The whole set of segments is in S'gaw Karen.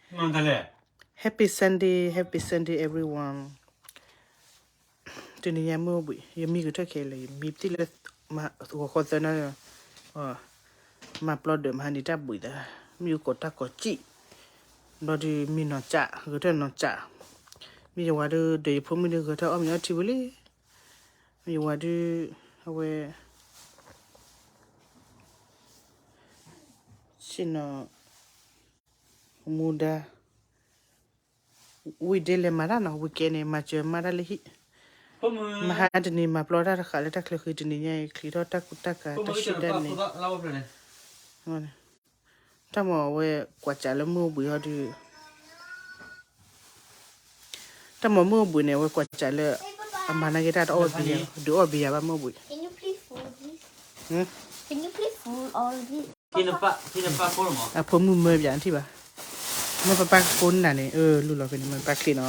Happy Sunday, happy Sunday everyone. တနံၤညါမုၢ်အိၣ်ဘှံး ယမံကထၢၣ်ခဲလၢာ် ယမံပသံၣ်လၢ ဂီၤခီသၢနၣ်ရံၣ် မၤပျီဒီးမဟါန့ၣ်တၢ်ဘှံးသး မ့ၣ်အူကိးတၢ်ကိးစံၣ် ဘျီဒုးမံနီၢ်ကၠး ဂဲၤထၢၣ်နီၢ်ကၠး မ့ၢ်ယဝၤဒုး ဒီးယဖိမုၣ်ဒုးဂဲၤထၢၣ်အီၣ်မ့ၤအီထံဝံၤလံ မ့ၢ်ယဝၤဒုး အဝဲ ဆ့ၣ်နီၤ မူဒါ weekday လဲၤမၤတၢ်နီၤ weekend န့ၣ် မၤစၢၤမၤတၢ်လၢဟံၣ် မဟါတနံၤမၤပျီတၢ်တဃာ်လၢတၢ်ချၢဃံ တနံၤညါအံၤ ချံးထီၣ်တၢ်ကူတၢ်ကၤ တၢ်ဆူၣ်တၢ်န့ၣ် တၢ်မၤအဝဲကွၢ်စးလၢမုၢ်အိၣ်ဘှံးဟီဒုး တၢ်မၤမုၢ်အိၣ်ဘှံးန့ၣ် အဝဲကွၢ်စးလၢ အမၤနာ်က့ၤတၢ်တအီၣ်ဘံယၤ ဒုးအီၣ်ဘံယၤဘၣ်မုၢ်အိၣ်ဘှံး အဖိမုၣ်မၢပၠးထံၣ်ဘၣ် မ့ၢ်ပပၢ်ကိးနၤန့ၣ် အၢ လူလီၤဖဲန့ၣ် မ့ၢ်ပပၢ်ချံးနီၤ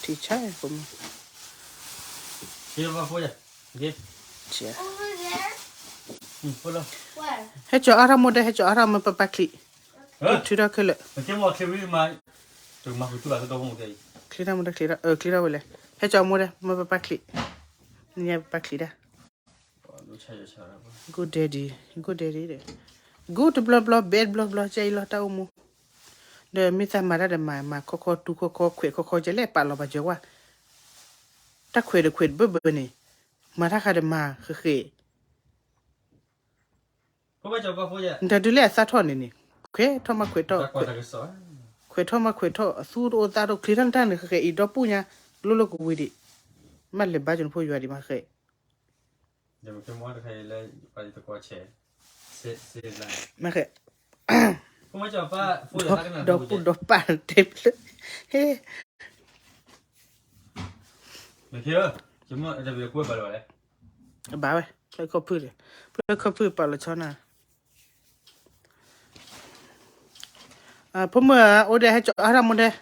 ထံဆါဖိမုၣ် ဟဲကၠီအါထီၣ်မိၢ်ဒဲ ဟဲကၠီအါထီၣ်မ့ၢ်ပပၢ်ချံး ထုးထီၣ်ခဲလၢာ် ချံးထီၣ်မိၢ်ဒဲ ချံးထီၣ်ဝဲလဲၣ် ဟဲကၠီမိၢ်ဒဲ မ့ၢ်ပပၢ်ချံး နညါပပၢ်ချံးဒၣ် Go daddy, go daddy ဒီး go တဘျီဘျီ bed ဘျီဘျီ ကဲအံၤလီၤတၢ်အိၣ်မူ ဒီးမ့ၢ်သးမၤတၢ်ဒီးမၤ မၤခီခီ တူခီခီ ခွဲးခီခီ ကဲလဲၣ် ပာ်လီၤပာ်စၢၤဝဲ တၢ်ခွဲးတခွဲးတဘၢၣ်ဘၢၣ်န့ၣ် မၤတၢ်ဃးဒီးမၤဃဲးဃဲး ဒီးဒုးလဲၣ်အသၣ်ထီၣ်န့ၣ်န့ၣ် ခွဲးထီၣ်မးခွဲးထီၣ် ခွဲးထီၣ်မးခွဲးထီၣ် အသူတအိၣ်သၣ်တအိၣ် ချံးထီၣ်တၢ်န့ၣ်ဃဲးဃဲး အံၤဒီပုၢ်ညါ လိၣ်လိၣ်ကဝံၤဒံး မ့ၢ်လဲၤဘါကၠိဖိယွၤဒံးမးဃဲး မ့ၢ်ဃဲး ဒီပုၢ်ဒီပၢ်တဲဖျၢၣ် ဟ့ၣ် ဘၣ်ဝဲ ဖျၢၣ်ခီၣ်ဖုၣ်ဒီး ဖျၢၣ်ခီၣ်ဖုၣ်ပာ်လီၤဆီနၤ ဖိမုၣ်ဧၢ အိၣ်ဒဲး ဟဲကၠီအါထီၣ်မိၢ်ဒဲး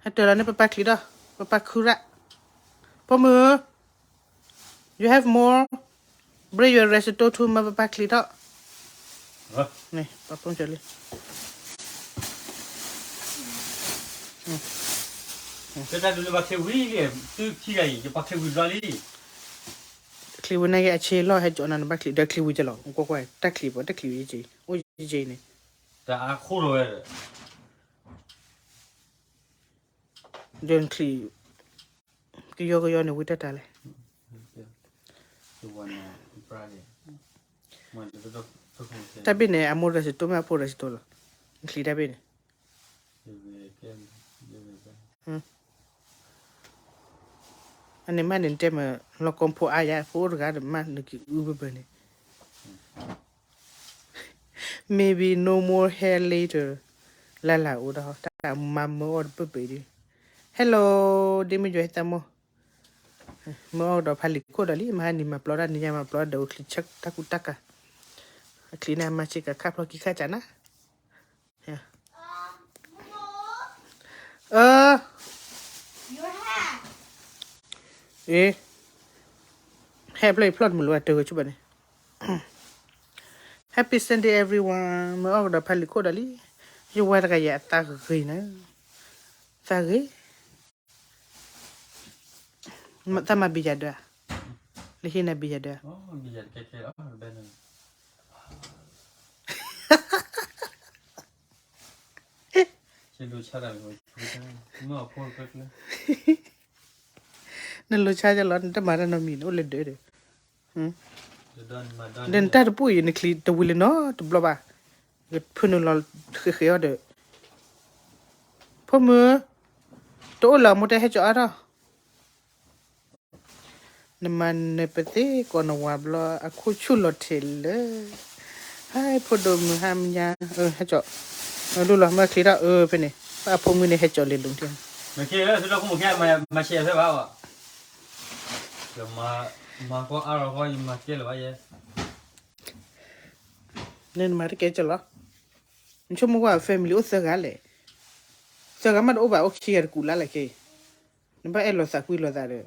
ဟဲတၢၤလီၤန့ၣ် ပပၢ်ချံးဒီး ပပၢ်ခူရၣ် ဖိမုၣ် you have more bring your risotto to မ့ၢ်ပပၢ်ချံးထီၣ် န့ၣ် ပှၤဖိမုၣ်လံ တၢ်ဒုးလၢပှၤချံးဝံၤလံ သုခံဂၤအံၤ ပှၤချံးဝံၤဘျီလံ ချံးဝံၤန့ၣ်က့ၤ အဆ့လီၤ ဟဲကၠီနၤနဘၣ်ချံး ဒီးချံးဝံၤကလီၤ ကွၢ်ကွၢ် တၢ်ချံးပှၤ တၢ်ချံးဝံၤယက့ၤ အိၣ်ယက့ၤန့ၣ် တၢ်အါခိၣ်လီၤဝဲ ဒီးချံး ကယီကယီန့ၣ် ဝံတၢ်တၢ်လဲၣ် တၢ်ဘ့ၣ်န့ၣ် အမိၢ် risotto မ့ၢ်အဖိ risotto လီၤ ချံးတၢ်ဘ့ၣ်န့ၣ် အန့ၣ်မးန့ၣ် နတဲမ့ၢ် လီၤကီဖိအါယၤ ဖိအိၣ်တဂၤဒီးမး နကအုဘၢဘၢန့ၣ် Maybe no more hair later လၢ်လၢ်အိၣ်ဒီး တၢ်မၤမၢအီၣ်တပၢၢ်ပၢၢ်ဒံး Hello ဒ့မုၢ်ယွၤဟဲသးမိၢ် မၢအီၣ်ကဒီးဖးလံာ်ခိၣ်ဒီးလံ မဟါနံၤမၤပျီတၢ် နံၤညါမၤပျီတၢ်ဒီးအိၣ်ချံးဆၢတၢ်ကူတၢ်ကၤ အချံးန့ၣ် မၤဆ့ကၤခါဖျီခံခါကနၤ အၢ အ့ ဟဲဖျၢၣ်အံၤဖျီၣ်တမုာ်လၢၤဘၣ် တဂ့ၤဆူဘၣ်န့ၣ် Happy Sunday everyone မၢအီၣ်ကဒီးဖးလံာ်ခိၣ်ဒီးလံ ယဝဲတဂၤယၤအသးဂ့ၤနၤ သးဂ့ၤ သးမၤဘံယၤဒၢး လၢဟံၣ်နၤဘံယၤဒၢး နလိၤဆါကလီၤ နတမၤတၢ်နီတမံၤန့ၣ် အိၣ်လၢဒၢးဒီး ဒီးနတၢ်တပူၤအံၤ နချံးတဝံၤလၢၤနီတဘျီဘၣ် ဖုနုာ်လီၤဃဲးဃဲးအီၤဒီး ဖိမုၣ် တအိၣ်လၢအမိၢ်တဲဟဲကၠီအါထီၣ် နမၤနၢၤပသ့ကိးနဝၤဘျီ အခိၣ်ဆူၣ်လီၤထဲးလၢ ဟဲဖိဒိၣ်မုၢ်ဟါမညါ ဟဲကၠီ လူလီၤမၢချံးထီၣ် အၢ ဖဲန့ၣ် ဘၣ်အဖိမုၣ်န့ၣ် ဟဲကၠီလဲၤလိၤထံ မၤကဲလၢဘၣ် မၤကဲလၢဘၣ်ယဲ နမၤတကဲကၠီလီၤ နဆိကမိၣ်ကွၢ် family အိၣ်သၢဂၤလဲၣ် သၢဂၤမးတအိၣ်ဘၣ် အိၣ်ခံဂၤတကူးလၢ်လဲၣ်ခဲ နဘၣ်အဲၣ်လိာ်သးကွံလိာ်သးဒီး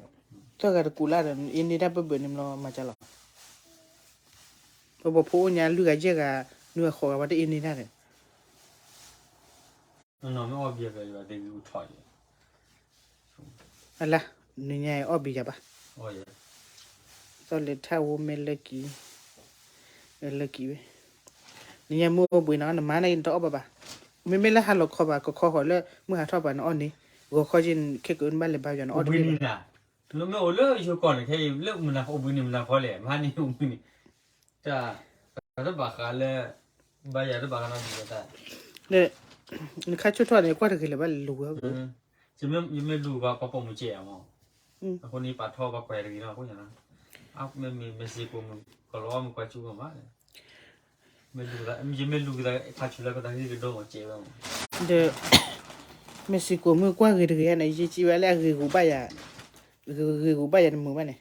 သၢဂၤတကူးလၢ်ဒီး အ့န့ၢ်တၢ်ဘၢဘၢန့ၣ်မလီၤမၤကလီၤ ပဘီဖိအိၣ်ညါလွံၢ်ဂၤယဲၢ်ဂၤ နွံဂၤဃိးဂၤ ပှၤတအ့န့ၢ်တၢ်ဒီး နီၢ်မ့ၢ်အီၣ်ဘံယၤ ကယၤတဂ့ၤအူထီၣ်ယၤ, အလါ, နညါအီၣ်ဘံယၤဘၣ်, သီၣ်လဲၤထၣ်ဝိမဲလၢကံ, လၢကံဝဲ, နညါမုၢ်အိၣ်ဘှံးနီၤ နမါန့ၣ်နတအီၣ်ဘၣ်ဘၣ်, မ့မ့ၢ်လၢဟါလီၤခီဘၣ် ကခီဃီၤလၢမုၢ်ဟးထီၣ်ပှၤနအီၣ်န့ၣ်, ဂီၤခီက့ၤခဲကိးနဘၣ်လဲၤဘါယွၤနအီၣ်တဘ့ၣ်လၢၤဘၣ်, လၢမ့ၢ်အိၣ်လၢယိၤကီၢ်န့ၣ် ခဲအံၤလၢမုၢ်နၤအိၣ်ဘှံးန့ၣ် မုၢ်နၤခီလဲၣ် မဟါန့ၣ်အိၣ်ဘှံးန့ၣ်, တၢ် တၢ်တဘၣ်ဃးလၢ ဘါယၤတဘၣ်ဃးနီတမံၤလၢတၢ်, နခါဆူၣ်ထီၣ်န့ၣ် ကွၢ်တဂ့ၤလၢၤဘၣ်လူၤဝဲ, ယမ့ၢ်လူၤဘၣ်ပှၤပိာ်မုၣ်စဲးအမး, အဃိန့ၣ်ပာ်ထီၣ်ပှၤကွၢ်တဂ့ၤနီၤ အဃိညါနီၤ, မ့ၢ်မ့ၢ်မ့ၢ်စ့ၢ်ကီးမုၣ် ကီၢ်လီၤအီၣ်မ့ၢ်ကွၢ်ဆူၣ်ကီးမး, ယမ့ၢ်လူၤကသးဖးဆူၣ်လၢကသးဟံၣ်ကဒိမးစဲးဝဲမး, ဒီး မ့ၢ်စ့ၢ်ကီးမုၢ်ကွၢ်ဂ့ၤတဂ့ၤန့ၣ် ယဲကံဝဲလၢအဂ့ၤဂူာ်ဘၣ်ယၤ, ဂ့ၤဂူာ်ဘၣ်ယၤတမုာ်ဘၣ်န့ၣ်,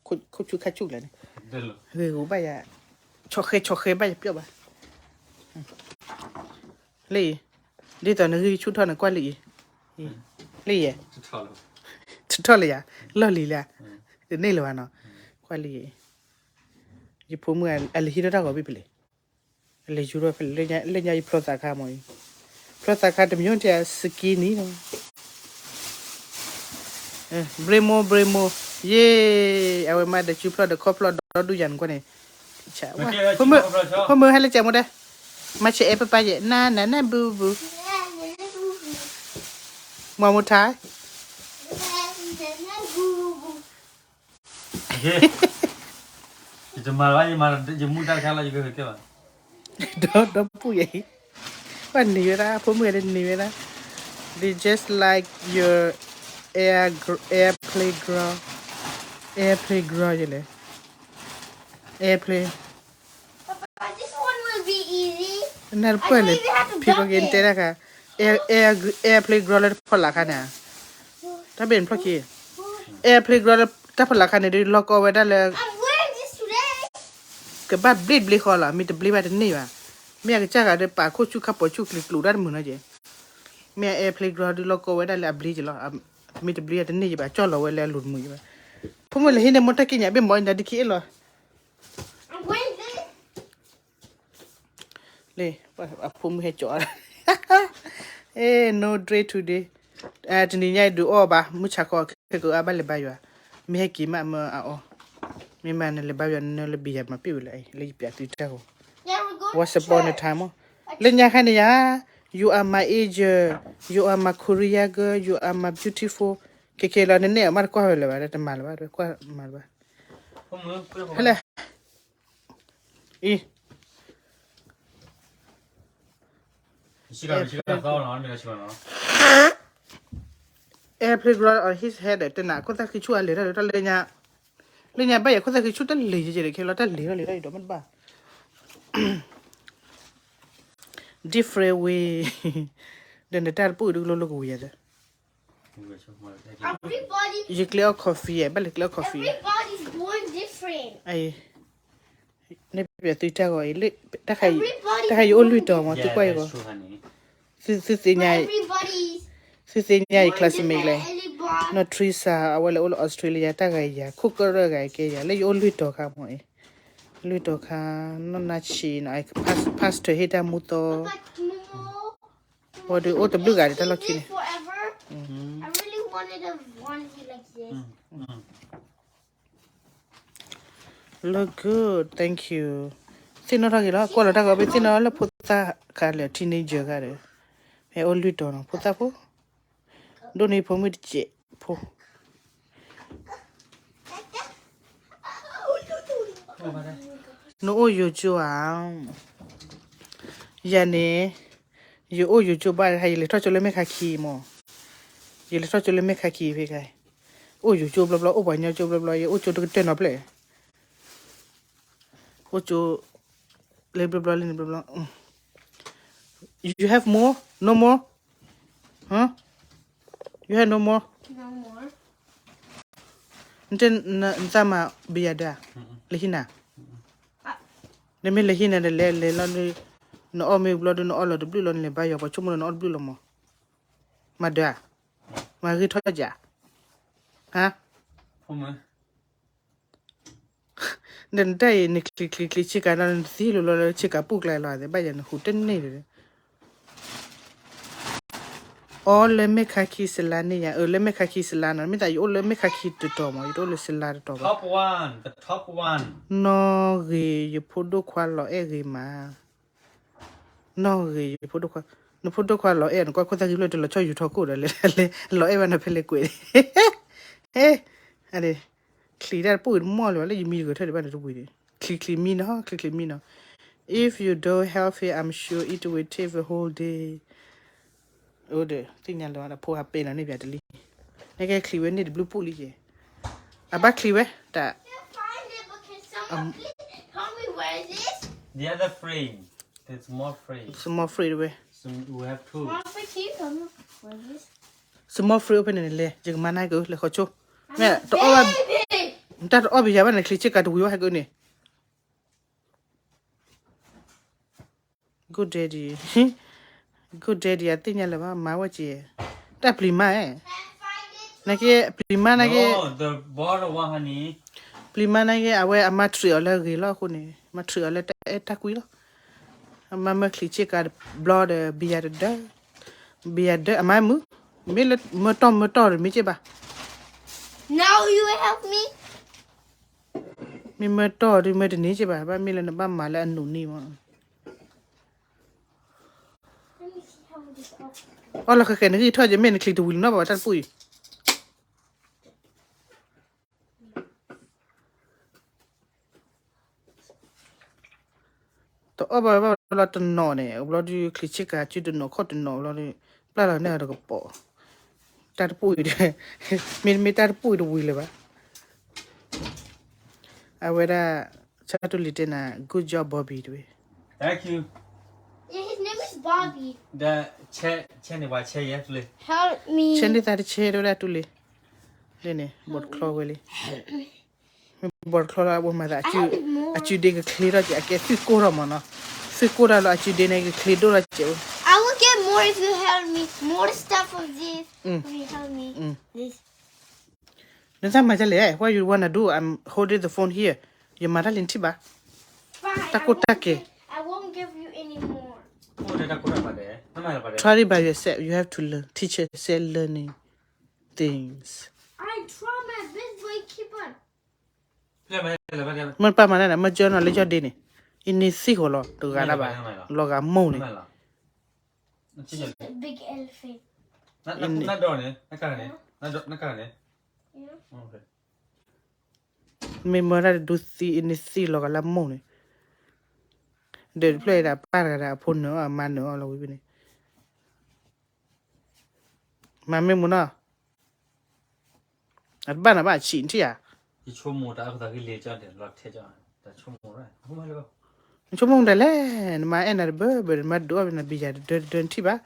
ခိၣ်ဆူၣ်ခါဆူၣ်ကျါန့ၣ်, ဂ့ၤဂူာ်ဘၣ်ယၤ, ဆီၣ်ဃဲဆီၣ်ဃဲဘၣ်ယၤပျီၢ်ဘၣ်, လၢအံၤ, ဒ်သိးနဂံၢ်ဆူၣ်ထီၣ်န့ၣ် ကွၢ်လၢအံၤ, လၢယဲ, တထီၣ်လၢယၤ, လီၢ်လံၤလၢ, တန့ၢ်လၢၤဘၣ်နီၤ, ကွၢ်လၢယဲ, ယဖိမုၣ်အလဲၤဟံးထီၣ်တၢ်ဂီၤဘ့ၣ်ဖဲလဲၣ်, အလဲၤယူၤထီၣ်ဖဲလဲၣ်, လၢညါယဖျီသးခါမးအံၤ, ဖျီသးခါတမံၤအိၣ်တ့ၢ် skinny နီၤ ဘြ့မိၢ် ဘြ့မိၢ်, ယ့, အဝဲမၤဒီးစုဖျီၣ်ဒီးခီဖျီၣ်ဒီဒူၣ်ယၤနကွၢ်န့ၣ်, ဖိမုၣ်ဟဲလၢကဲမူဒဲ, မၤဆဲးအဲၣ်ပပၢ်ယဲ, နနနဘူဘူ, မၤမူထါ ယတမၤလၢၤဘၣ်, ယမူဒါတခါလီၤ ယကဂ့ၤကဲဘၣ်, ဒီးပူၤယဲ, ဘၣ်န့ၢ်ဝဲဒၣ် ဖိမုၣ်ဒီးန့ၢ်ဝဲဒၣ်, they just like your air airplay girl, airplay girl ယလဲၣ်, airplay နၢ်တပၢၢ်န့ၣ်, ဖံကီက့ၤနတဲတၢ်ခါ, airplay girl လၢတဖီလာ်ခါန့ၣ်, တၢ်ဘ့ၣ်နဖျီၣ်ခံ, airplay girl လၢတၢ်ဖီလာ်ခါန့ၣ် ဒီးလီၢ်ကီဝဲဒၣ်လၢ, ကဘၣ်ဘျ့ဘျ့ဃီလီၤ, မ့ၢ်တဘျ့ဘၣ်တန့ၢ်ဘၣ်, မ့ၢ်အကစၢ်ဂၤဒီးပာ်ခိၣ်ဆူၣ်ခါပိာ်ဆူၣ်ကျံၤကျိၤဒၣ်တမုာ်နီၤက့, မ့ၢ် airplay girl ဒီးလီၢ်ကီဝဲဒၣ်လၢအဘျ့က့လီၤ, မ့ၢ်တဘျ့ဘၣ်တန့ၢ်ယဘၣ်, ကၠီၣ်လီၤဝဲလၢအလိၤတမုာ်ယဘၣ်, ဖိမုၣ်လဲၤဟံးန့ၢ်မိၢ်တၢ်က့ညါဘ့ၣ်မီၤအံၤနၤဒုးခံအ့ၣ်လီၤ လၢ, အဖိမုၣ်ဟဲကၠီ, အဲ, no drink today, တနံၤညါအံၤဒုးအီၣ်ဘၣ်, မုၢ်ဆါခီခဲကိးအါဘၣ်လဲၤဘါယွၤ, မ့ၢ်ဟဲက့ၤမးမၢအအီၣ်, မ့ၢ်မးနလဲၤဘါယွၤနလၢဘံယၤမၤပ့ၢ်ဝဲလၢအံၤ လၢယပျးသုတၢ်ဂီၤ, once upon a time မး, လၢညါခါန့ၣ်ယၤ, you are my angel, you are my Korea girl, you are my beautiful, ခဲခဲလီၤ နန့ၢ်အီၤမးတကွၢ်ဝဲလၢၤဘၣ် တမၤလၢၤဘၣ် တကွၢ်မၤလၢၤဘၣ်, ဟဲလဲၣ် အံၤ, airplay girl on his head တဲနၤ ခိၣ်သၣ်ဃံဆူၣ်အလဲၤထီၣ်လဲၤထီၣ်လၢညါ, လၢညါဘၣ်ယၤခိၣ်သၣ်ဃံဆူၣ်တလဲၤယဲၢ်ယဲၢ်ခဲလီၤ တၢ်လဲၤထီၣ်လဲၤထီၣ်ယဒီးမ့ၢ်တဘၣ် different way ဒီးနတၢ်တပူၤဒုကလိလိကဝံၤယၤသၢ ယကျဲအီၣ် coffee ဘၣ်လဲၤကျဲအီၣ် coffee န့ၣ်ပျးသုတၢ်ဂီၤအံၤ တၢ်ခါယအိၣ်လွံၢ်တီၤမး သုကွၢ်ယဂီၤ သုသ့ၣ်ညါ သုသ့ၣ်ညါယ classmate လဲၣ် နီၢ် Teresa အဝဲလဲၤအိၣ်လၢ Australia တၢ်ဂၤယၤ ခိၣ်ကရၢၢ်ဂၤကဲယၤ လၢယအိၣ်လွံၢ်တီၤခါမးအံၤ လွံၢ်တီၤခါ နီၢ်နါဆံးနီၤ pastor ဟ့ၣ်တၢ်မူသီ ဝဲဒုးအိၣ်တဘျုးဂၤဒီးတၢ်လီၢ်ခံန့ၣ် Look good, thank you. သ့ၣ်နီၣ်ထီၣ်က့ၤလီၤ ကွၢ်လီၤတၢ်ဂီၤဘ့ၣ်သ့ၣ်နီၣ်လၢဖိသၣ်ခါလၢ teenager ခါဒီး ဟဲအိၣ်လွံၢ်တီၤနီၤ ဖိသၣ်ဖိ ဒိၣ်န့ၢ်ဖိမုၣ်တစဲးဖိ နအိၣ်ယိၤကၠိဧါ ယၤန့ၣ် ယအိၣ်ယိၤကၠိဘၣ် ယလဲၤထီၣ်ကၠိလၢမဲၢ်ခါခံမး ယလဲၤထီၣ်ကၠိလၢမဲၢ်ခါခံဖဲခါ အိၣ်ယိၤကၠိဘျီဘျီ အိၣ်ပှၤညီကၠိဘျီဘျီ ယအိၣ်ကၠိတကတၢၢ်နီတဖျၢၣ် အိၣ်ကၠိ လၢဘျီဘျီလၢန့ၣ်ဘျီဘျီ You have more? No more? Huh? You have no more? နတဲနသးမၤဘံယၤဒၣ် လဲၤဟံးနၤ နမ့ၢ်လဲၤဟံးနၤဒီးလဲၤလဲၤလီၤ နအီၣ်မ့ၢ်ဘျီဒီးနအီၣ်လီၤတဘျုးလီၤ နလဲၤဘါယွၤ ပှၤဆိကမိၣ်လၢနအီၣ်တဘျုးလီၤမး မၤဒၢဧါ မၤဂ့ၤထီၣ်ယၤ ဟါ ဒီးနတၢ်အံၤ နချံချံချံဆ့ကၤဒီး နသံလိၤလီၤလၢဆ့ကၤပူၣ်ကျါလီၤ ဘၣ်ယၤနဟူးတန့ၢ်ဒီး အီလၢမဲၢ်ခါခံစလါန့ၣ်ယါ, အၢ လၢမဲၢ်ခါခံစလါနီၤ, မ့ၢ်သးယအိၣ်လၢမဲၢ်ခါခံတတီၤမး, ယတအိၣ်လၢစလါတတီၤဘၣ်. Top one, the top one. နီၢ်ဂ့ၤ ယဖိဒိၣ်ခွါလီၤအဲၣ်ဂ့ၤမး. နီၢ်ဂ့ၤ ယဖိဒိၣ်ခွါ, နဖိဒိၣ်ခွါလီၤအဲၣ်, နကွၢ်ခိၣ်သၣ်ဂံၢ်ဖျၢၣ်တလီၤဆီယူၤထီခိၣ်ဒီးလဲၤလဲၤ လီၤအဲၣ်ဘၣ်နဖဲလဲၣ်ကွဲး, ဟဲ, အဒ့ၣ်, ချံတၢ်တပိၢ်အံၤတမီၢ်လၢၤဘၣ်လၢယမံတဂၤထၢၣ်ဒံးဘၣ်န့ၣ်တဝံၤန့ၣ်, ချံချံမံနီၤ, ချံချံမံနီၤ. If you don't help it, I'm sure it will take the whole day. အိၣ်ဒီး သ့ၣ်ညါလၢၤဘၣ်ဒီး ဖိဟးပဲာ်လီၤန့ၢ်ပၠးတလံ, နကဲချံဝဲန့ၢ်တဘျုးပူၣ်လံယဲ, အဘၣ်ချံဝဲ, တၢ် Can you find it? But can someone please tell me where is this? The other frame. The small frame. Small frame ဝဲ, So we have two. Small frame, can you tell me where is this? Small frame အိၣ်ဖဲန့ၣ်န့ၣ်လဲၤ, ယကမၤနၤက့ၤ လဲၤဃီဆိ, မ့ၢ်တအီၣ်ဘၣ်, တၢ်တအီၣ်ဘၣ်ယၤဘၣ်န့ၣ် ချံဆ့ကၤတဝံၤဘၣ်ဟဲက့ၤန့ၣ် Good daddy, good daddy အသ့ၣ်ညါလၢၤဘၣ် မၤဝဲက့ၤ, တၢ်ပျံၤမး, နက့ ပျံၤမးနက့, ပျံၤမးနက့ အဝဲအမၤထြံးအီၤလၢဂ့ၤလီၤအဃိန့ၣ် မၤထြံးအီၤလၢတၢ်အဲၣ်တၢ်ကွံလီၤ. အမၤမၢချံဆ့ကၤတဘျီဒီး ဘံယၤတဒၢ, ဘံယၤဒၢ အမၤမုာ်, မ့ၢ်လၢမၢတီၢ်မၢတီၢ်တမ့ၢ်က့ဘၣ်, Now you will help me? မ့ၢ်မၢတီၢ်ဒီးမၢတန့ၢ်က့ဘၣ်, ဘၣ်မ့ၢ်လၢနဘၣ်မၤလၢအနူးနံၤမး, အီၣ်လီၤဃဲဃဲနဂံၢ်ထီၣ်က့ မ့ၢ်နချံတဝံၤလီၤနီၤဘၣ်တၢ်တပူၤအံၤ တအီၣ်ဘၣ်ဘၣ်လီၤတနီၤန့ၣ် ဘျီဒုးချံဆ့ကၤစုတနီၤခီၣ်တနီၤဘျီဒုး ပျၢ်လီၤန့ၢ်အီၤတကပီၤ, တၢ်တပူၤအံၤ, မ့တမ့ၢ်တၢ်တပူၤအံၤတဝံၤလၢၤဘၣ်, အဝဲဒၣ် ဆၣ်တူလံၤတဲနၤ good job Bobby တဝဲ, Thank you. Yeah, his name is Bobby. ဆဲန့ၢ်သးတဆဲတဝဲဒၣ်တူလံၤ, လၢန့ၣ် ဘီၣ်တချီဝဲလံ ဘီၣ်တချီလၢအဝဲမၤသး အစုဒ့ကချ့ထီၣ်က့ၤ အကဲသုၣ်ကိၢ်ထီၣ်မးနီၤ, သုၣ်ကိၢ်ထီၣ်လီၤ အစုဒ့န့ၣ်ကချ့ဒိၣ်ထီၣ်က့ၤဝဲ, I will get more if you help me. More stuff of this. If you help me. This. နတၢ်မၤဒ်လဲၣ် what you wanna do, I'm holding the phone here, ယမၤတၢ်လံထံၣ်ဘၣ်, တၢ်ကိᢢ်တၢ်ကဲ, I won't give you any more. Try it by yourself, you have to learn, teacher said learning things. I try my best, but you keep on မ့ၢ်ပၢ်မၤန့ၣ် မ့ၢ်ကၢနီၤလၢယီၢ်ဒ့န့ၣ်, အံၤန့ၢ်သံၣ်ဃီလီၤ တဂၤဒၣ်ဘၣ်, လီၤဂာ်မိၢ်န့ၣ်, Big elephant. မ့ၢ်မၢဒၣ်တဒုးသံ အံၤန့ၢ်သံၣ်လီၤဂာ်လၢမိၢ်န့ၣ်, ဒီးတဖျၢၣ်ဒၣ်ပၢ်တဂၤဒၣ်အဖိနၢၤအီၤ အမါနၢၤအီၤလီၤဝံၤဖဲန့ၣ် မၤမ့ၢ်မူနီၤ, အတဘၣ်နဘၣ်ဆံးထံၣ်ဧါ, နဆိကမိၣ်တၢ်လၢ နမၤအဲၣ်နၤတဘၢဘၢ နမၤဒုးအီၣ်ဘၣ်နဘံယၤတဒၢတဒၢနထံၣ်ဘၣ်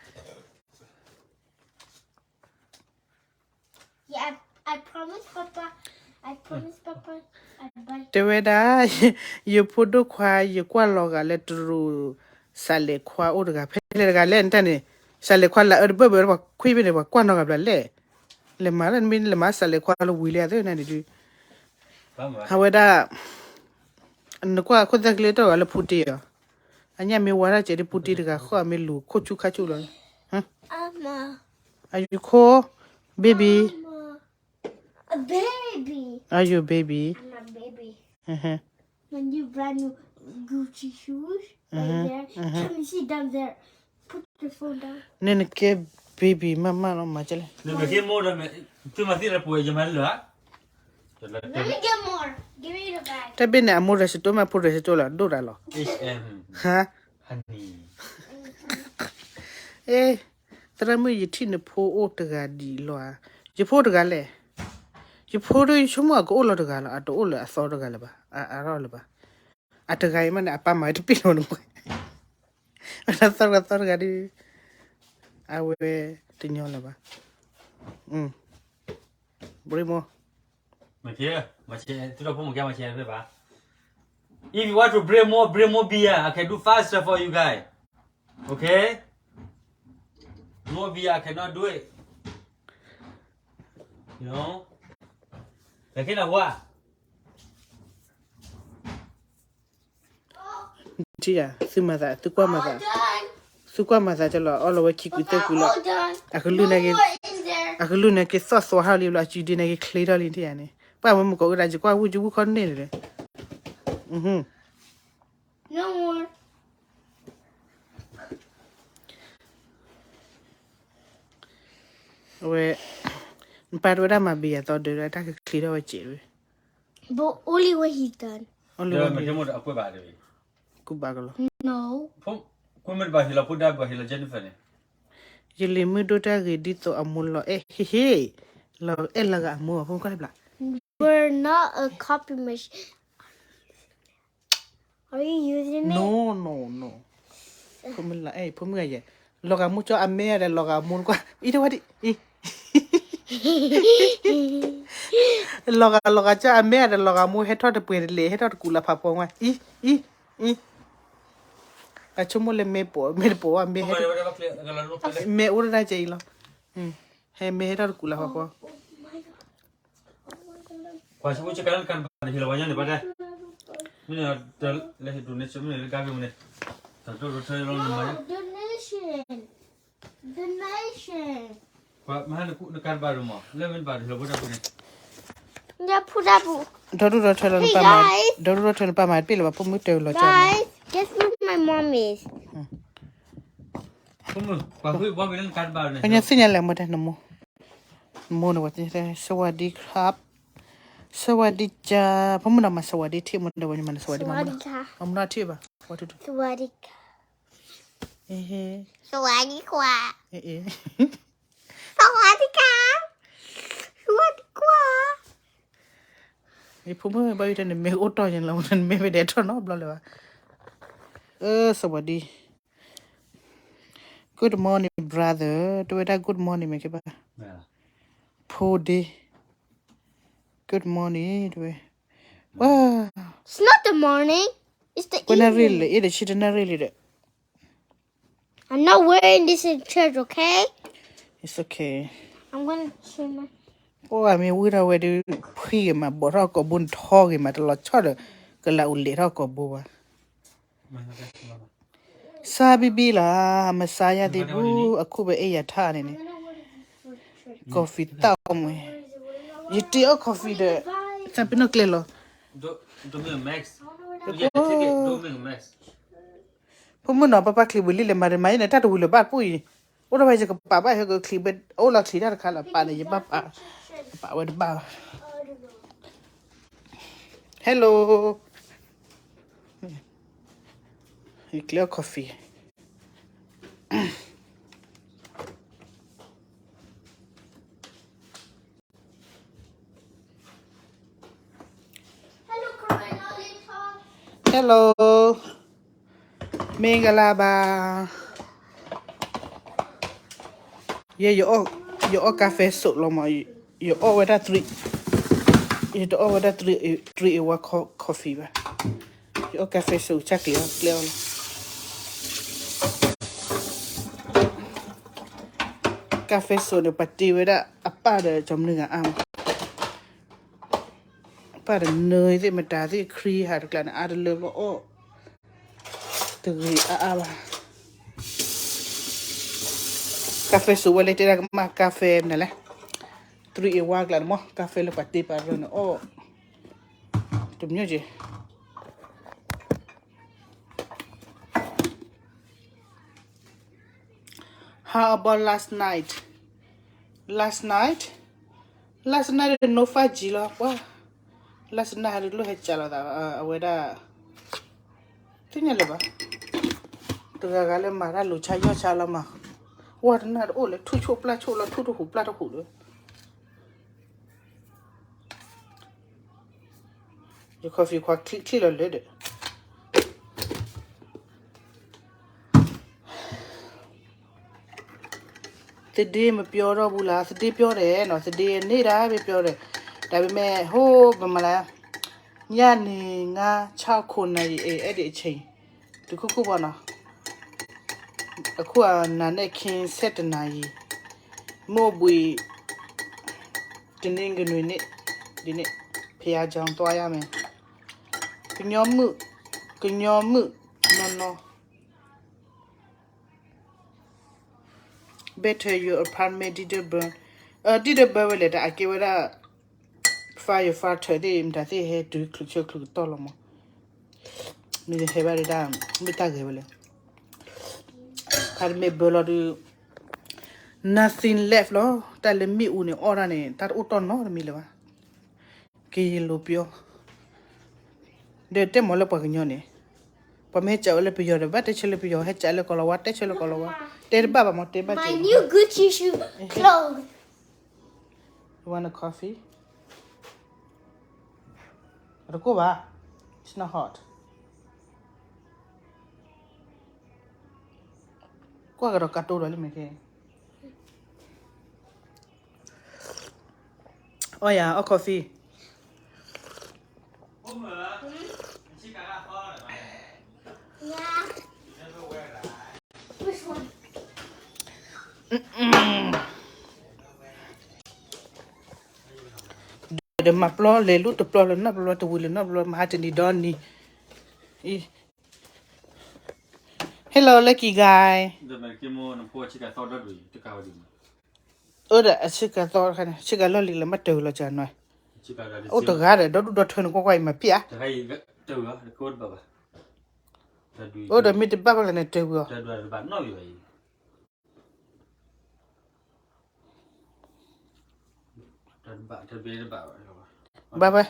တဲဝဲဒၣ် ယဖိဒိၣ်ခွါ ယကွၢ်လီၤဂာ်လၢတရူး စးလဲးခွါအိၣ်တဂၤ ဖဲလဲၣ်တဂၤလဲၣ်နတၢ်န့ၣ် စးလဲးခွါလၢအအၢတဘၢဘၢ ပှၤခွံဖဲန့ၣ် ပှၤကွၢ်နီၢ်ဂၤဘျါလဲၣ် လဲၤမၤလၢနမ့ၢ်လဲၤမၤစးလဲးခွါလၢဝံၤလံအသ့ၣ်နၤန့ၣ်ဒုး အဝဲဒၣ် နကွၢ်ခိၣ်သၣ်ကလ့တၢ်ဂၤလၢဖူတ့ၢ်အီၤ အညၣ်မ့ၢ်ဝါထီၣ်စဲးဒ်ဖူတ့ၢ်တဂၤဃီ အမ့ၢ်လူၤခိၣ်ဆူၣ်ခါဆူၣ်လီၤ Are you cold, baby? A baby. Are you a baby? I'm a baby. Uh-huh. My new brand new Gucci shoes right there. Can you see down there? Put your phone down. နနကဲ baby မးမးလီၤ မၤကလဲၣ် Let me get more. Give me the bag. တဘ့ၣ်န့ၣ် အမိၢ် dress တမ့ၢ်ဖိ dress လီၤ ဒိၣ်တၢ်လီၤ ဟါ Honey. သရၣ်မုၣ် ယထံၣ်နဖိအိၣ်တဂၤဒံးလီၤဧါ ယဖိတဂၤလဲၣ် ယဖိဒုးယဆိကမိၣ်အကအိၣ်လီၤတဂၤလီၤ အတအိၣ်လၢအသီတဂၤလၢၤဘၣ် အအါထီၣ်လၢၤဘၣ် အတဂၤအံၤမးန့ၣ် အပၢ်မၤဝဲတပ့ၢ်လီၤနမ့ၢ် အသီတဂၤသီတဂၤဒုး အဝဲတညီလၢၤဘၣ် ဘြ့မိ If you want to bring more, bring more beer. I can do faster for you guys. Okay? More beer, I cannot do it. You know? Like in a what? ထံၣ်ဧါ သုမၤသး သုကွၢ်မၤသး သု သုကွၢ်မၤသးကလီၤ အီၣ်လီၤဝဲခံကူသၢကူလီၤ. အကလုၢ်န့ၣ်က့ၤ, အကလုၢ်န့ၣ်က့ၤသီၣ်သွါထီၣ်လံဘျီ အစုဒ့န့ၣ်က့ၤချ့ထီၣ်လံထံၣ်ယၤန့ၣ် ပှၢ်မ့ၢ်မုၢ်ကီးအိၣ်ဒၣ်ယကွၢ်ဝူၢ်ယဝူၢ်ခီန့ၣ်လီၤ. No more. အဝဲ, နပၢ်တဝဲဒၣ်မၤဘံယၤသီဒၢဒၣ်တၢ်ကချ့ထီၣ်ဝဲစဲးဝဲ. But only when he's done. Only when he's done. ကူဘၣ်ကလီၤ. No. ယလံၤမုၣ်ဒိၣ်တၢ်ဂ့ၤဒ်သိးအမိၢ်လီၤအဲၣ်ဟ့ၣ်ဟ့ၣ်, လီၤအဲၣ်လီၤဂာ်အမိၢ်အဖိခွါလံဘျီ. We're not a copy machine. Are you using it? No, no, no. ဖိမုၣ်လီၤအဲၣ် ဖိမုၣ်ဂၤယဲ, လီၤဂာ်မိၢ်ကၠီအမဲာ်ဒီးလီၤဂာ်မိၢ်ကွၢ် အံၤတဝဲဒ်အံၤ လီၤဂာ်လီၤဂာ်ကၠီအမဲာ်ဒီးလီၤဂာ်မိၢ်ဟဲထီၣ်တပှဲၤတလဲၤ ဟဲထီၣ်တကူးလၢဖးဖီဝဲ အံၤ အံၤ အံၤ, အဆိကမိၣ်လၢမဲာ်ပိာ် မဲာ်တပိာ်ဝဲ မဲာ်ဟဲ, မဲာ်အိၣ်တဒၣ်ကဲအံၤလီၤ, ဟဲမဲာ်ဟဲထီၣ်တကူးလၢဖးဖီ ကွၢ်ဆူကကါလၢကၢ်ဘၣ်ဟ့ၣ်လီၤပှၤညီန့ၣ်ပှၤတဲ, မ့ၢ်န့ၣ်, လၢဟ့ၣ်ဒိးန့ၢ်ဆၢမ့ၢ်န့ၣ်လၢကါဂ့ၢ်မ့ၢ်န့ၣ်, တၢ်ဒိၣ်ဒိၣ်ထၢလီၤနမၤ, donation, donation, ကွၢ်မဟါနကါတဘၣ်ဒိၣ်မး လၢမ့ၢ်တဘၣ်ဒိၣ်ဟ့ၣ်လီၤဖိတၢ်ဖိန့ၣ်, ဒီဒူၣ်ဒီထၢလီၤနပၢ်မၤ, ဒီဒူၣ်ဒီထၢနပၢ်မၤတပ့ၢ်လၢၤဘၣ် ဖိမုၣ်တဲလီၤကၢ်, guess what my mom is, ဖိမုၣ်, ကွၢ်ဃုဘီဘ့ၣ်လၢနကါတဘၣ်န့ၣ်, ကညီသ့ၣ်ညါလဲၣ်မ့ၢ်တဲနမိၢ်, နမိၢ်န့ၣ်ဝဲတဲ စဝၤဒံခရပ်, စဝၤဒံကၢ်, ဖိမုၣ်ဒီးမၤ စဝၤဒံထံၣ်မ့ၢ်ဒီးဝဲညီမၤန့ၣ် စဝၤဒံမၤမ့ၢ်နီၢ်ထံၣ်ဘၣ်, ဝဲထူထူ, စဝၤဒံခရပ်, စဝၤဒံခရပ်, စဝၤဒံခရပ်, ဖိမုၣ်ဘၣ်ယတဲနမ့ၢ်အိၣ်တီၢ်ယဲလီၤ နမ့ၢ်မ့ၢ်ဒဲးထီၣ်နီတဘျီလၢၤဘၣ်, စဝၤဒံ Good morning brother တဝဲဒၣ် good morning မ့ၢ်က့ဘၣ်, ဖိဒ့ good morning တဝဲ, ဝါ, it's not the morning, it's the evening, ဝဲနၣ်ရံၣ်လံ အ့ၣ်ဒီးဆံတနၣ်ရံၣ်လံဒီး, I'm not wearing this in church, okay? It's okay. ပှၤမ့ၢ်ဝံထီၣ်ဝဲဒုး ဖှံဂ့ၤမး ဘီၣ်ထီၣ်ကိာ်ဘိ နထီဂ့ၤမး တလီၤဆီဒီး ကလးအူလဲၤထီၣ်ကိာ်ဘိဘၣ်. စၢ်ဘံဘံလီၤ, မစါယၤသ့ၣ်ဘူၣ် အခုၣ်ဘၣ်အဲၣ်ယၤထါန့ၣ်န့ၣ်, coffee သၣ်မ့ၢ်, ယတ့အီၣ် coffee ဒီး သးပ့ၤနီၣ်ကျဲလီၤ. ဖိမုၣ်နီၤ ပၢ်ပၢ်ချံးဘှံးလံလဲၣ် မၤတမၤယဲန့ၣ် တၢ်တဝံၤလၢၤဘၣ်ပူၣ်အံၤ, အိၣ်ဒီးဝဲယကပာ်ဘၣ်ဟဲကချံးဘှံး အိၣ်လီၤချံးတၢ်တခါလီၤ ပာ်န့ၣ် ယဘၣ်ပာ်, ပာ်ဝဲတဘၣ်ဘၣ်. Hello, ယကျဲအီၣ် coffee. Hello, မင်္ဂလာပါ. ယဲ ယအီၣ် ယအီၣ် café စိးလီၤမး, ယအီၣ်ဝဲဒၣ် three, ယတအီၣ်ဝဲဒၣ် three, three in one coffee ဘၣ်. ယအီၣ် café စိး ဆၣ်ကျဲၤအီၣ်ကျဲအီၣ်လီၤ. café စိးန့ၣ် ပှၤတ့ဝဲဒၣ်အပၢ်ဒီးကၠီမနုၤဂၤအါမး, အပၢ်ဒီးနၢၤသ့ၣ်မတၤသ့ၣ်ခရံာ်ဟးတကျါန့ၣ် အါတလၢဘျီအီၣ် တဂ့ၤအါအါဘၣ်. café စိးဝဲလၢတဲဒၣ်ကမၣ် café မနုၤလဲၣ်, three in one ကျါန့ၣ်မး café လၢပှၤတ့ပာ်ရၢန့ၣ်အီၣ် တမံၤက့ၤ How about last night? Last night? Last night ဒီး no five G လီၤ ပှၤ last night ဟးတလိၣ်ဟဲကၢ်လိာ်သး အဝဲဒၣ် သ့ၣ်ညါလၢၤဘၣ် တဂၤဂၤလၢမၤတၢ်လူၤဆါယီၢ်ဆါလီၤမး ဝဲတနၢ်တအိၣ်လၢ ထူၣ်ဆိၣ်ပျၢ်ဆိၣ်လီၤ ထူၣ်တဟူးပျၢ်တဟူးဒီး ယ coffee ခွါချံၣ်ချံၣ်လီၤလၢဒီး သဒ့မပြောတော့ဘူးလား သဒ့ပြောတယ်နော် သဒ့ နေ့တိုင်းပဲပြောတယ် ဒါပေမဲ့ ဟို ဗမာလား ညနေ ငါး ခြောက် ခုနစ်နာရီ အဲ အဲ့ဒီအချိန် တစ်ခုခုပေါ့နော် အခုက နာနဲ့ခင်း ဆယ့်တစ်နာရီ မို့ဘွေ တနင်္ဂနွေနေ့ ဒီနေ့ ဘုရားကျောင်းသွားရမယ် ကညီမုၣ် ကညီမုၣ် နော်နော် က better your apartment didn't burn. ဒ်တဘၢဝဲလဲၣ် တၢ်အကဲဝဲဒၣ် firefighter သ့ၣ် မတၤသ့ၣ်ဟဲတုၤချုးဆၢချုးကတီၢ်လီၤမး. မ့ၢ်ဟဲဘၣ်ဒၣ် မ့ၢ်တၢ်ဂဲၤဝဲလဲၣ်. ခါတမ့ၢ်ဘၢလီၤဒုး nothing left လီၤ. တၢ်လၢမ့ၣ်အူန့ၣ် အီၣ်ဒၣ်န့ၣ် တၢ်တအိၣ်တီၢ်နီတမံၤလၢၤဘၣ်. ကယလိၤပျီ ဒီးတဲမ့ၢ်လၢပှၤကညီန့ၣ် ပှၤမ့ၢ်ဟဲကးဝဲလၢပယီၤဒီး ဘၣ်တဲဆၢလၢပယီၤ, ဟဲကးလၢကီၢ်လီၤဝါ တဲဆၢလၢကီၢ်လီၤဝါ, တဲတဘၣ်ဘၣ်မး တဲဘၣ်က့ၤ. You want a coffee? တကိၢ်ဘၣ်. It's not hot. ကွၢ်ကဒီးကတိၤဒီးလံမ့ၢ်က့ အီၣ်ယၤ အီၣ် coffee. ဒီးမၤပျီလဲၤလူတပျီလၢနီတဘျီ တဝံၤလၢနီတဘျီ မၤဟါတနံၤဒီနံၤ. Hello lucky guy. အိၣ်ဒီးအဆ့ကၤသီတခါန့ၣ် ဆ့ကၤလီၢ်လံၤလၢမ့ၢ်တၢ်ဝံၤလီၤကနီၤ. အိၣ်တဂၤဒီး ဒီဒူၣ်ဒီထၢန့ၣ် ကွၢ်ကွၢ်အံၤမၤပျဲၢ်ဧါ. အိၣ်ဒီးမ့ၢ်တဘၣ်ဘၣ်လၢန့ၣ်တၢ်ဝံၤအီၤ ဘၣ်ဘၣ်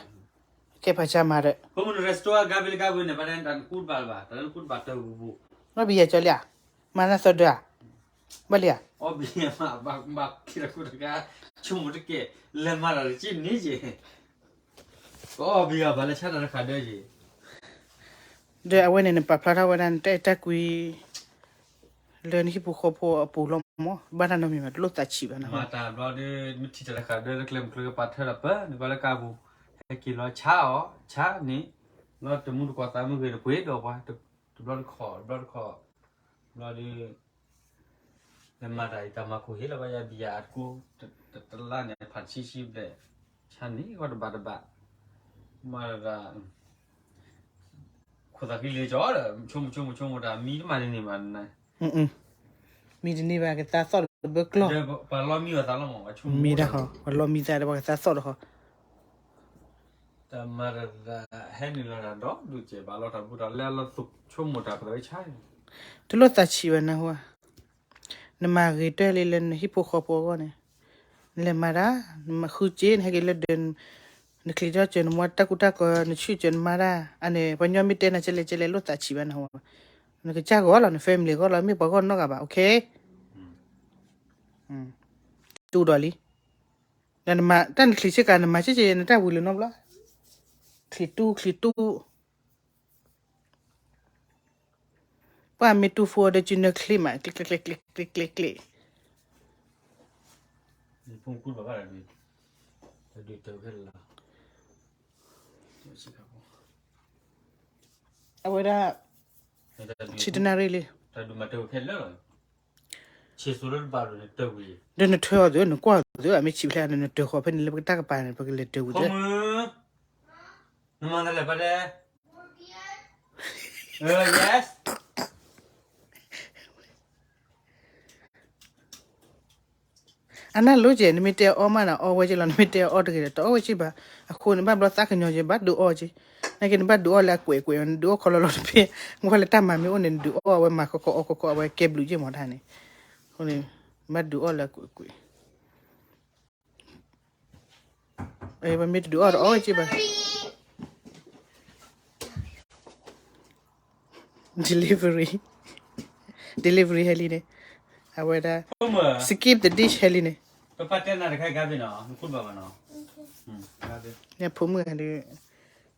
ကဲပှၤကမၤဒီး နီၢ်ဘံယၤကၠီလံဧါ, မၤနၢ်သီဒၢဧါ, ဘၣ်လံဧါ. ဒီးအဝဲန့ၣ် နပာ်ဖျါထီၣ်ဝဲဒၣ်နတၢ်အဲၣ်တၢ်ကွံ လၢနဟံၣ်ဖိဃီဖိအပူၤလီၤမး, ဘၣ်တၢ်နီတမံၤဘၣ်, တလိၣ်သးဆံးဘၣ်နၤ. မၤတၢ်ဘျီဒီး မ့ၢ်ထံၣ်တၢ်တဃာ်ဒီး တကျဲမုၢ်ကျိၤကပာ်ထၢတၢ်ပၢ နကွၢ်လၢကါပူၤ ဟဲက့ၤလီၤဆါအီၤ ဆါန့ၣ် လီၤတမူတကိးသးမုၢ်ဂ့ၤတပှ့ၤဒီးပှၤ တဘျီတခီၣ် တဘျီတခီၣ် ဘျီဒီး နမၤတၢ်အံၤတၢ်မၤခိၣ်ဟ့ၣ်လီၤဘၣ်ယၤဘံယၤအတကိး တလါန့ၣ် ဖးတဆံဆံဘျဲၣ် ဆါန့ၣ် ဂီၢ်တဘးတဘး မၤတၢ် ခိၣ်သးကံလံၤကီဒီး ဆိကမိၣ်ဆိကမိၣ်ဆိကမိၣ်တၢ် မံတမၤတန့ၢ်ဘၣ်နၤ. မံတန့ၢ်ဘၣ် ကသးသီၣ်တဘၢကျီၢ် ပှၤလီမံဝဲသးလီၤမး မံတၢ်ဃီ ပှၤလီမံသးဒီး ပှၤကသးသီၣ်တဃီ တၢ်မၤတၢ် ဟဲနုာ်လီၤတၢ်ဒီးဒုးကဲးဘၣ်လီၤတၢ်ဘူးတၢ်လဲ လီၤသူၣ်ဆိကမိၣ်တၢ်ကသးဝဲဆါန့ၣ် တလိၣ်သးဆံးဘၣ်နဟူဧါ. နမၤဂ့ၤတၢၢ်လံလၢနဟံၣ်ဖိဃီဖိအဂီၢ်န့ၣ် နလဲၤမၤတၢ် နမၤဃုစ့ နဟဲက့ၤလၢဒၢး နချံးထီၣ်စၢၤနမါတၢ်ကူတၢ်ကီ နဆူၣ်စၢၤနမါတၢ် အန့ၣ် ပှၤညီမ့ၢ်တဲနၤကလဲၣ်ကလဲၣ် လိၣ်သးဆံးဘၣ်နဟူဧါ. နကစၢ်ဂီၢ်လီၤ န family ဂီၢ်လီၤ မ့ၢ်ပှၤဂီၢ်နီတဂၤဘၣ် okay. တူၢ်ဒီးလံ နမၤတၢ်နချံးဆ့ကၤ နမၤဆ့ကၤ နတၢ်ဝံၤလၢနီတဘျီ ချံးတူၢ် ချံးတူၢ် ပှၤမ့ၢ်တူၢ်ဖိဒီး ကနၢချ့မး ကျ့ကျ့ကျ့ကျ့ကျ့ကျ့ အဝဲဒၣ် ဆံတနၣ်ရံၣ်လံ ဒီးနထၢအီၤသု နကွၢ်အီၤသု အမ့ၢ်ဆံးဖျဲး နတၢၤဃီၤဖဲန့ၣ်လၢပကတၢ်ကပၤန့ၣ် ပကလဲၤတၢၤဝံၤသု နမၤတလဲၣ်ပှၤတဲ yes အနၢ်လိကဲ နမ့ၢ်တဲအီၣ်မးနၤ အီၣ်ဝဲက့လီၤ နမ့ၢ်တဲအီၣ်တဂ့ၤဒီး တအီၣ်ဝဲက့ဘၣ်. အဃိန့ၣ် ဘၣ်ဘျီသးကညီၤက့ ဘၣ်ဒုးအီၣ်က့ နာ်က့နဘၣ်ဒုးအီၣ်လၢအကွဲးကွဲး နဒုးအီၣ်ခီလီၤလီၤတဖဲ နကွၢ်လၢတၢ်မၤမ့ၢ်အိၣ်န့ၣ် နဒုးအီၣ်ဝဲမၤခီခီအီၣ်ခီခီ အဝဲကဲဘျုးက့မးတၢ်န့ၣ် အဃိန့ၣ် ဘၣ်ဒုးအီၣ်လၢအကွဲးကွဲး ပမ့ၢ်တဒုးအီၣ်တအီၣ်ဝဲက့ဘၣ် delivery delivery ဟဲလံန့ၣ် အဝဲဒၣ် skip the dish ဟဲလံန့ၣ် ပပၢ်တဲနၤတခါဂၤဘ့ၣ်နီၤ နခိၣ်ဘၣ်ဘၣ်နီၤ ဖိမုၣ်ဒီး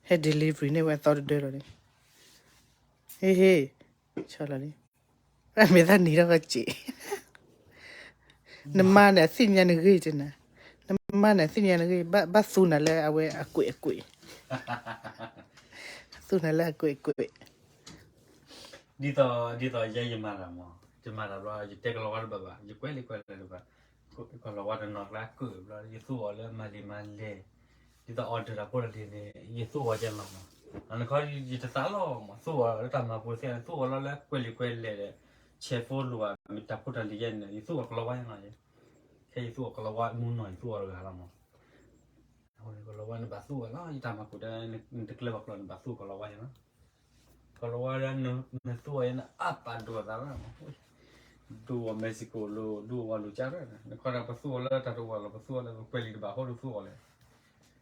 ဟဲ delivery န့ၢ်ဝဲအသီတဒၢလီၤန့ၣ် ဟ့ၣ်ဟ့ၣ် ဆီလီၤလံ မ့ၢ်သးနံၤထီၣ်ကစ့း နမါန့ၣ် အသ့ၣ်ညါနဂ့ၢ်တနၤ နမါန့ၣ် အသ့ၣ်ညါနဂ့ၢ် ဘၣ်သူနၤလၢအဝဲအကွဲးအကွဲး သူနၤလၢအကွဲးကွဲး ဒ်သိး ဒ်သိးယဲယမၤတၢ်မး ယမၤတၢ်ဘျီ ယတဲကလီၤဝါတဘၣ်ဘၣ် ယကွဲးလံကွဲးလဲၢ်တဘၣ် ကလီၤဝါတနီၤကျါကွဲးဘျီ ယသူအီၤလၢမၤလံမၤလဲၢ် ဒ်သိး order တၢ်ဖိတၢ်လံၤန့ၣ် ယသူအီၤကဲလီၤမး နခီ ယတသးလီၤမး သူအီၤလၢတၢ်မၤပူၤသ့ၣ် သူအီၤလီၤလၢကွဲးလံကွဲးလဲၢ်ဒီး ဆဲးဖိလိာ်ဘၣ် မ့ၢ်တၢ်ဖိတၢ်လံၤယဲန့ၣ် ယသူၣ်အီၤကလီၤဝါယဲနီၤ, ခဲယသူၣ်အီၤကလီၤဝါ မူနီၢ်ယသူၣ်အီၤတဂၤလီၤမး, အဃိန့ၣ် ကလီၤဝါန့ၣ်ဘၣ်သူၣ်အီၤလီၤ, ယတၢ်မၤကိၣ်တဲ နတကျဲဘၣ်ကျီန့ၣ် ဘၣ်သူၣ်ကလီၤဝါယဲနီၤ, ကလီၤဝါလၢ နသူၣ်အီၤယဲန့ၣ် အပာ်ဒိၣ်အသးလီၤ, ဒိၣ်အီၤ Mexico လိၤ ဒိၣ်အီၤဝါလိၤကၢ်ရၢၢ်, နခီဒီး ပသူၣ်အီၤလၢတၢ်တအိၣ်လီၤ ပသူၣ်အီၤလၢ ပကွဲးလံာ်တဘၣ်အဃိ တသူၣ်အီၤလဲၣ်,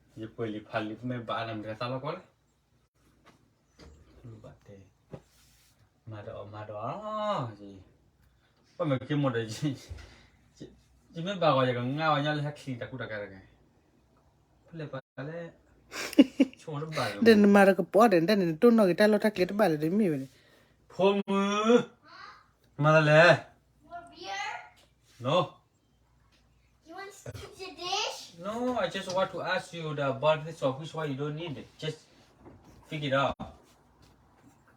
ယကွဲးလံာ်ဖးလံာ် ပမ့ၢ်ဘၣ်နၤ မတၤသးလီၤကီးလဲၣ် ဘၣ်တဲ, မၤဒီးအီၤမၤဒီးအီၤ, ပှၤမ့ၢ်က့ၤမိၢ်ဒီး, ယမ့ၢ်ဘၣ်ဂီၤ ယကငါအီၤညါလၢဟဲချံတၢ်ကူတၢ်ကၤတဂၤ, ဖဲလဲၣ်ပှၤလဲၣ်, ဆိတဘၣ်လၢၤ, ဒီးနမၤဒီးကပီၤဒီး နတၢ်န့ၣ် နတိၢ်နီၣ်က့ၤတၢ်လီၢ်တၢ်ကျဲတဘၣ်လၢၤဒီးမ့ၢ်ဝဲန့ၣ်, ဖိမုၣ်, မၤသးလဲၣ်, no. You want to touch the dish? No, I just want to ask you the ball pistol, which one you don't need. Just pick it up.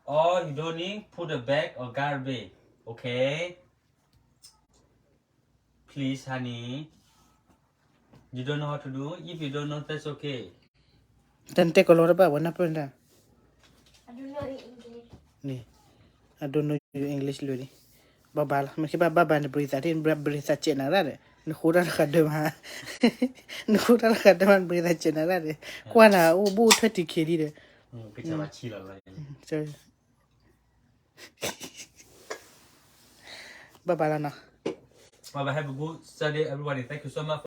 All you don't need, put the bag or garbage. Okay? Please, honey. You don't know how to do? If you don't know, that's okay. တၢ်နတဲကလီၤတဘၣ် ဝဲနၢ်ပၢၢ်တၢ်, I don't know English. န့ၣ်, I don't know your English လၢာ်လံ, ဘၣ်ဘၣ်လီၤ, မ့ၢ်က့ၤဘၣ်ဘၣ်ဘၣ်နဘြံၤသး နဘြံၤသးစဲးနၤရၣ်ဒီး, နဃိတၢ်တဃာ်ဒၢမး, နဃိတၢ်တဃာ်ဒၢမး နဘြံၤသးစဲးနၤရၣ်ဒီး, ကွၢ်နၤအိၣ်ဘူးအိၣ်ထွဲတံၢ်ခံးလံဒီး, ဘၣ်ဘၣ်လီၤနီၤ, bye bye, have a good Sunday everybody, thank you so much.